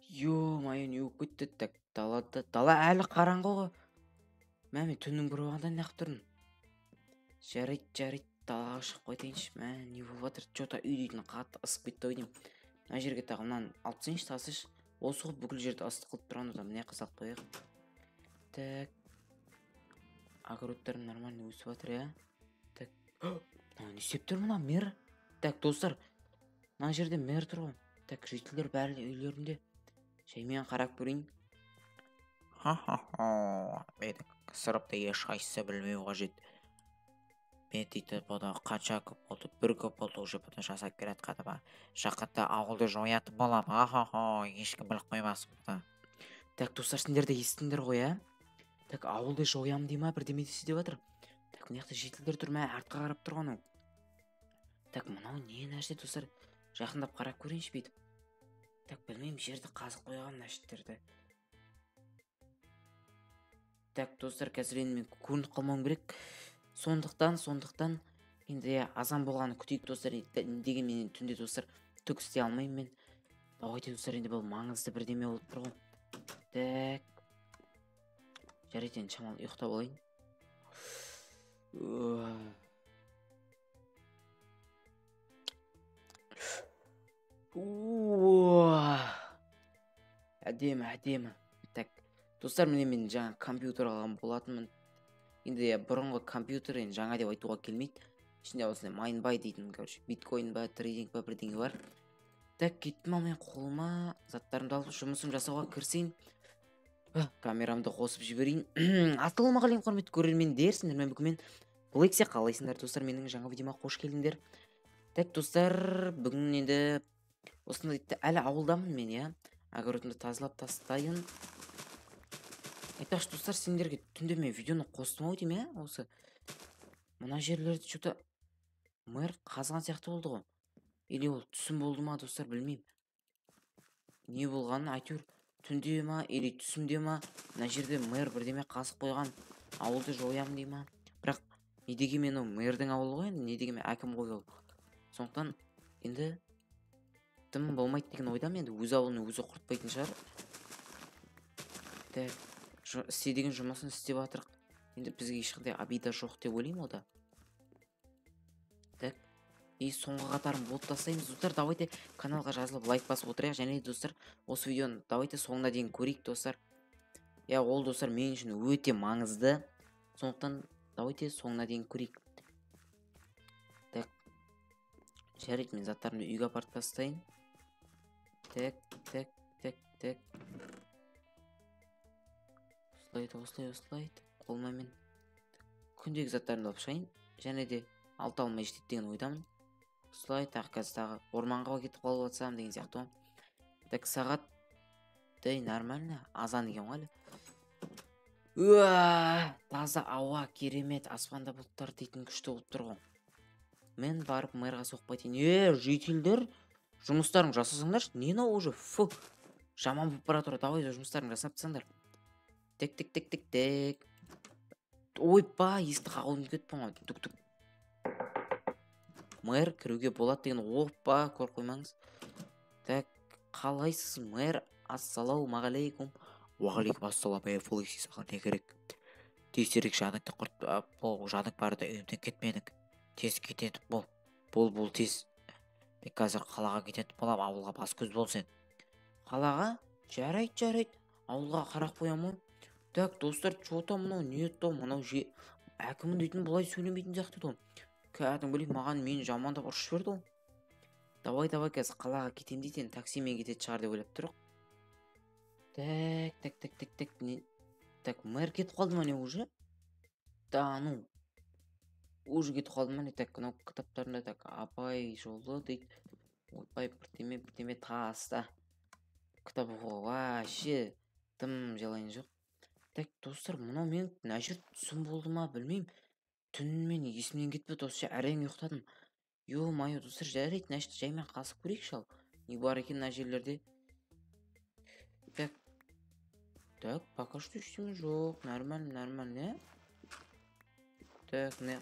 Ё-моё, не болып кетті? Так, далада, дала әлі қараңғы ғой. Мә, мен түннің бір уағында неғып тұрмын? Жарайды, жарайды, далаға шығып қайтайыншы. Мә, не болып жатыр? Чё-то үй дейтін қатты ысып кетті ау деймін. Мына жерге тағы мынаны алып тастайыншы, тасышы. Осы ғой бүкіл жерді ыстық қылып тұрған одан. Мына жаққа салып қояйық. Так. Огородтарым нормально өсіп жатыр, иә. Так. Мынау не істеп тұр мына мэр? Так, достар, мына жерде мэр тұр ғой. Так, жительдер бәрі үйлерінде. Жаймен қарап көрейін. Ха-ха-ха. Менің сырымды ешқайсысы білмеу қажет. Мен дейтін бұны қанша көп болды, бір көп болды уже бұны жасап келе жатқаныма. Жақында ауылды жоятын боламын. Ха-ха-ха, ешкім біліп қоймасын бұны. Так, достар, сендер де естіңдер ғой, ә? Так, ауылды жоямын дей ма, бірдеме десе деп жатыр. Так, мына жақта жительдер тұр, мә, артқа қарап тұр ғой анау. Так, мынау не нәрсе, достар? Жақындап қарап көрейінші бүйтіп. Так, білмеймін, жерді қазып қойған мына жительдерді. Так, достар, қазір енді мен көрініп қалмауым керек. Сондықтан енді азан болғанын күтейік, достар. Дегенмен енді түнде, достар, түк істей алмаймын мен. Давайте, достар, енді бұл маңызды бірдеме болып тұр ғой. Так. Жарайды, енді шамалы ұйықтап алайын. Әдемі, әдемі. Так, достар, міне мен жаңа компьютер алған болатынмын. Енді бұрынғы компьютер енді жаңа деп айтуға келмейді. Ішінде осындай майнбай дейтін, биткоин ба, трейдинг ба бірдеңе бар. Так, кеттім ал мен қолыма заттарымды алып жұмысым жасауға кірісейін. Камерамды қосып жіберейін. Ассалаумағалейкум, құрметті көрермендер, сендермен бүгін мен Блэкси. Қалайсыңдар, достар, менің жаңа видеома қош келдіңдер. Так, достар, бүгін енді осындай әлі ауылдамын мен, иә. Огородымды тазалап тастайын. Айтпақшы, достар, сендерге түнде мен видеоны қостым ау деймін, ә? Осы мына жерлерді чё-то мэр қазған сияқты болды ғой. Или ол түсім болды ма, достар, білмеймін. Не болғанын әйтеуір түнде ма, или түсімде ма, мына жерде мэр бірдеме қазып қойған, ауылды жоямын дей ма. Бірақ не дегенмен ол мэрдің ауылы ғой енді, не дегенмен әкім ғой ол. Сондықтан енді дым болмайды деген ойдамын, енді өз ауылын өзі құртпайтын шығар. Так, істе деген жұмысын істеп жатырық. Енді бізге ешқандай обида жоқ деп ойлаймын ода. Так, и соңғы қатарын болып тастаймыз. Достар, давайте каналға жазылып лайк басып отырайық. Және достар, осы видеоны давайте соңына дейін көрейік, достар. Иә, ол достар мен үшін өте маңызды. Сондықтан давайте соңына дейін көрейік. Так, жарайды, мен заттарымды үйге апарып тастайын. Так, так, так, так. Осылай, осылай, осылай. Қолыма мен күндегі заттарымды алып шығайын. Және де алты алмай жетеді деген ойдамын. Осылай, тағы қазір тағы орманға кетіп қалып жатсам деген сияқты ғой. Так, сағат дей нормально, азан екен ғой әлі. Уа, таза ауа, керемет, аспанда бұлттар дейтін күшті болып тұр ғой. Мен барып мэрға соқпай тиін. Е, жительдер, жұмыстарың жасасаңдаршы, не мынау уже, фу, жаман болып бара тұр. Давай жұмыстарың жасап тастаңдар. Тек, тек, тек, тек, тек. Ойпа, есікті қағуым кетті ғой. Түк, түк. Мэр кіруге болады деген, опа, көріп қоймаңыз. Так, қалайсыз, мэр? Ассалаумағалейкум. Уағалейкум ассалам, ей, Флексис, саған не керек? Тезірек жаныңды құрт, бол, жаның барда үйімнен кетменің. Тез кететін бол. Бол, бол, тез. Мен қазір қалаға кететін болам, ауылға бас көз бол сен. Қалаға? Жарайды, жарайды. Ауылға қарап қоямын ғой. Так, достар, чё-то мынау не то, мынау әкімін дейтін бұлай сөйлемейтін сияқты еді ғой. Кәдімгідей маған мені жамандап ұрысып жіберді ғой. Давай, давай, қазір қалаға кетемін дейді, енді таксимен кететін шығар деп ойлап тұрық. Так, так, так, так, так, не, так, мэр кетіп қалды ма не уже? Да, ну, уже кетіп қалды ма не? Так, мынау кітаптарында, так, Абай жолы дейді. Ойбай, бірдеме, бірдеме таста. Кітап оқуға вообще тым желание жоқ. Так, достар, мынау мен мына жер түсім болды ма, білмеймін. Түнімен есімнен кетпеді, осы әрең ұйықтадым. Ё-моё, достар, жарайды, мына жерді жаймен қазып көрейікші ал. Не бар екен мына жерлерде? Так, так, пока что ештеңе жоқ. Нормально, нормально, ә? Так, не.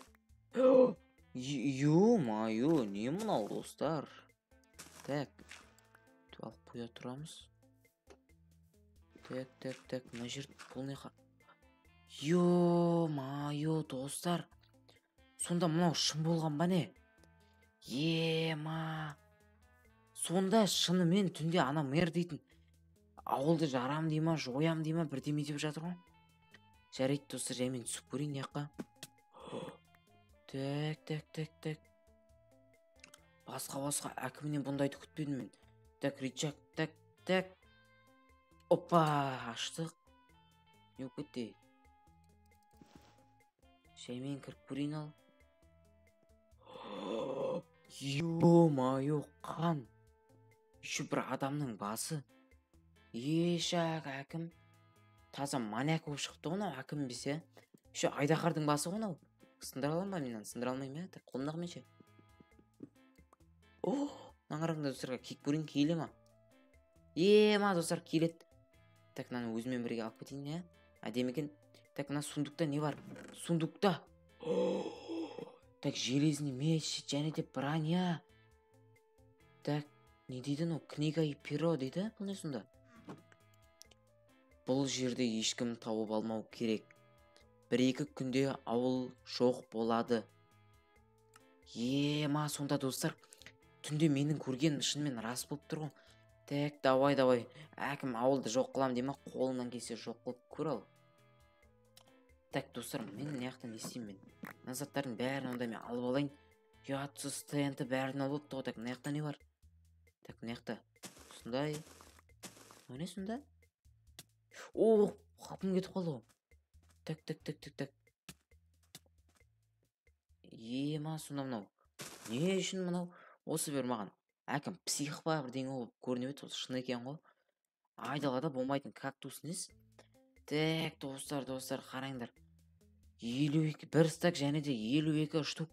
Ё-моё, не мынау, достар? Так. Өйтіп алып қоя тұрамыз. Так, так, так, мына жер бұл не? Ё-моё, достар. Сонда мынау шын болған ба не? Ема. Сонда шынымен түнде ана мэр дейтін ауылды жарам дей ма, жоям дей ма, бірдеме деп жатыр ғой. Жарайды, достар, жаймен түсіп көрейін мына жаққа. Так, так, так, так. Басқа әкімнен бұндайды күтпедім мен. Так, рычаг, так, так. Опа, аштық. Не болып кетті? Жаймен кіріп көрейін ал. Ё-моё, қан. Еще бір адамның басы. Ешак, әкім. Таза маньяк болып шықты ғой мынау әкім емес, иә? Еще айдаһардың басы ғой мынау. Сындыра аламын ба мен мынаны? Сындыра алмаймын, иә? Так, қолымдағы мен ше. О, мынаны қараңдар, достар, киіп көрейін, киіле ма? Ема, достар, киіледі. Так, мынаны өзіммен бірге алып кетейін, иә? Әдемі екен. Так, мына сундукта не бар? Сундукта. Так, железный меч, және де броня. Так, не дейді мынау? Книга и перо дейді. Бұл не сонда? Бұл жерде ешкім тауып алмау керек. 1-2 күнде ауыл жоқ болады. Ема, сонда достар, түнде менің көргенім шынымен рас болып тұр ғой. Так, давай, давай. Әкім ауылды жоқ қылам дей ма? Қолынан келсе жоқ қылып көр ал. Так, достар, мен мына жақта не істеймін мен? Мына заттардың бәрін онда мен алып алайын. Ұятсыз ТНТ бәрін алып алыпты ғой. Так, мына жақта не бар? Так, мына жақта осындай. Мынау не сонда? О, қапым кетіп қалды ғой. Так, так, так, так, так. Ема, сонда мынау. Не үшін мынау? Осы бер маған. Әкім псих па бірдеңе болып көрініп еді, осы шын екен ғой. Айдалада болмайтын кактус несі? Так, достар, достар, қараңдар. 52, бір стак және де 52 штук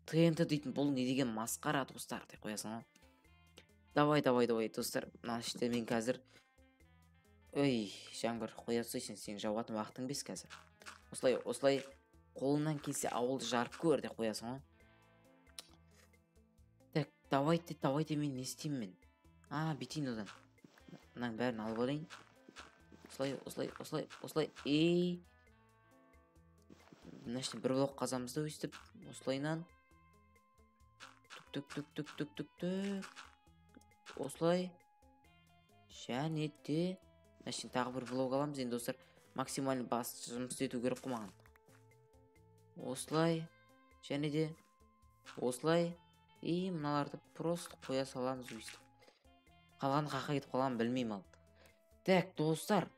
ТНТ дейтін бұл не деген масқара, достар, деп қоясың ғой. Давай, давай, давай, достар, мына іште мен қазір. Ой, жаңбыр, қоя тұрсайсың, сен жауатын уақытың бес қазір. Осылай, осылай қолынан келсе ауылды жарып көр деп қоясың ғой. Так, давайте, давайте, мен не істеймін мен? А, бүйтейін одан. Мынаның бәрін алып алайын. Осылай, осылай, осылай, осылай. Ей. Мына іште бір блок қазамыз да өйстіп, осылайынан. Түк, түк, түк, түк, түк, түк. Осылай. Және де мына іште тағы бір блок аламыз енді, достар. Максимально бас жұмыс істету керек қой маған. Осылай. Және де осылай. И мыналарды просто қоя саламыз өйстіп. Қалған қаққа кетіп қалғанын білмеймін ал. Так, достар,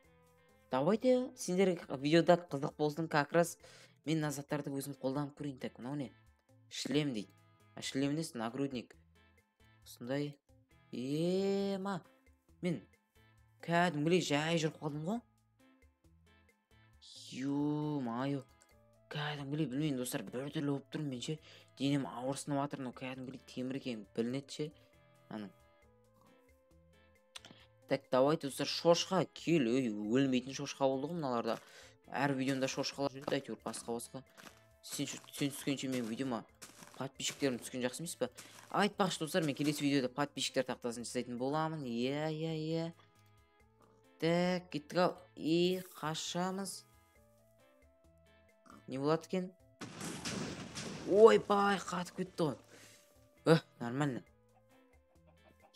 давайте сендер видеода қызық болсын, как раз мен мына заттарды өзім қолданып көрейін. Так, мынау не? Шлем дейді. А, шлем емес, нагрудник. Осындай. Ема, мен кәдімгідей жай жүріп қалдым ғой. Ё-моё, кәдімгідей білмеймін, достар, біртүрлі болып тұрмын мен ше. Денем ауырсынып жатыр, мынау кәдімгідей темір екені білінеді ше. Аның. Так, давайте, достар, шошқа кел. Ой, өлмейтін шошқа болды ғой мыналарда. Әр видеомда шошқалар жүреді әйтеуір, басқа-басқа. Сен түскенше мен видеома подписчиктерім түскен жақсы емес пе? Айтпақшы, достар, мен келесі видеода подписчиктер тақтасын жасайтын боламын. Иә, иә, иә. Так, кеттік ал. И қашамыз. Не болады екен? Ойбай, қатып кетті ғой. Нормально.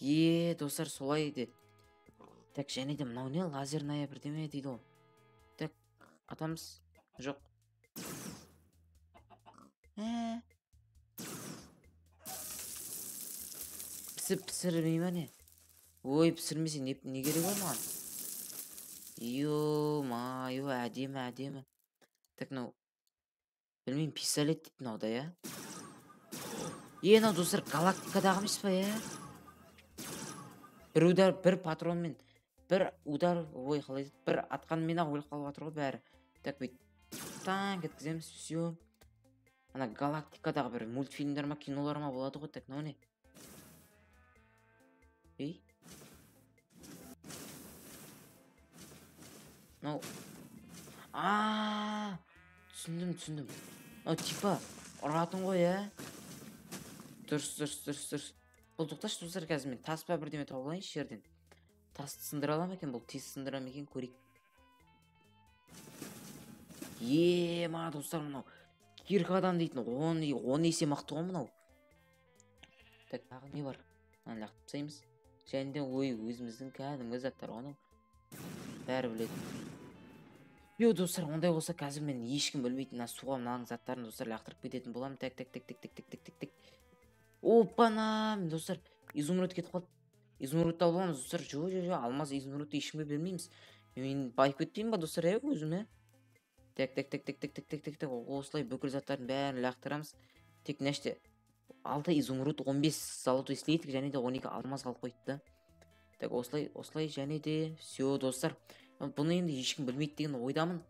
Е, достар, солай де. Так, және де мынау не? Лазерная бірдеме дейді ғой. Так, атамыз. Жоқ. Пісірмей ма не? Ой, пісірмесе не керек бар маған? Ё-моё, әдемі, әдемі. Так, мынау білмеймін, пистолет дейді мынау да, иә? Е, мынау, достар, галактикадағы емес па, иә? Бір удар, бір патронмен, бір удар, ой, қалай айтады, бір атқанмен ақ өліп қалып жатыр ғой бәрі. Так, бүйтіп танк еткіземіз, всё. Ана галактикадағы бір мультфильмдер ма, кинолар ма болады ғой. Так, мынау не? Ей. Мынау. А, түсіндім, түсіндім. Мынау типа ұратын ғой, ә? Дұрыс, дұрыс, дұрыс, дұрыс. Бұл тоқташы, достар, қазір мен тас па бірдеме тауып алайыншы жерден. Тасты сындыра ала ма екен бұл? Тез сындыра ма екен, көрейік. Ема, достар, мынау киркадан дейтін 10 есе мықты ғой мынау. Так, тағы не бар? Мынаны лақтырып тастаймыз. Және де ой, өзіміздің кәдімгі заттар ғой анау. Бәрі білетін. Йо, достар, ондай болса, қазір мен ешкім білмейтін мына суға мынаның заттарын, достар, лақтырып кететін боламын. Так, так, так, так, так, так, так, так, так. Опана, достар, изумруд кетіп қалды. Изумрудты алып аламыз, достар. Жо, жо, жо, алмаз, изумрудты ешкімге бермейміз. Мен байып кетпеймін ба, достар, иә, өзім, иә? Так, так, так, так, так, так, так, так, так, осылай бүкіл заттардың бәрін лақтырамыз. Тек мына жерде 6 изумруд, 15 золотой слиток және де 12 алмаз қалып қойды да. Так, осылай, осылай және де все, достар. Бұны енді ешкім білмейді деген ойдамын.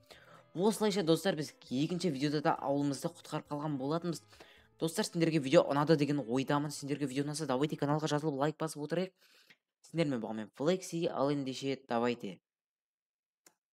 Осылайша, достар, біз екінші видеода да ауылымызды құтқарып қалған болатынбыз. Достар, сендерге видео ұнады деген ойдамын. Сендерге видео ұнаса, давайте каналға жазылып, лайк басып отырайық. Сендермен болған мен, Флекси, ал ендеше давайте.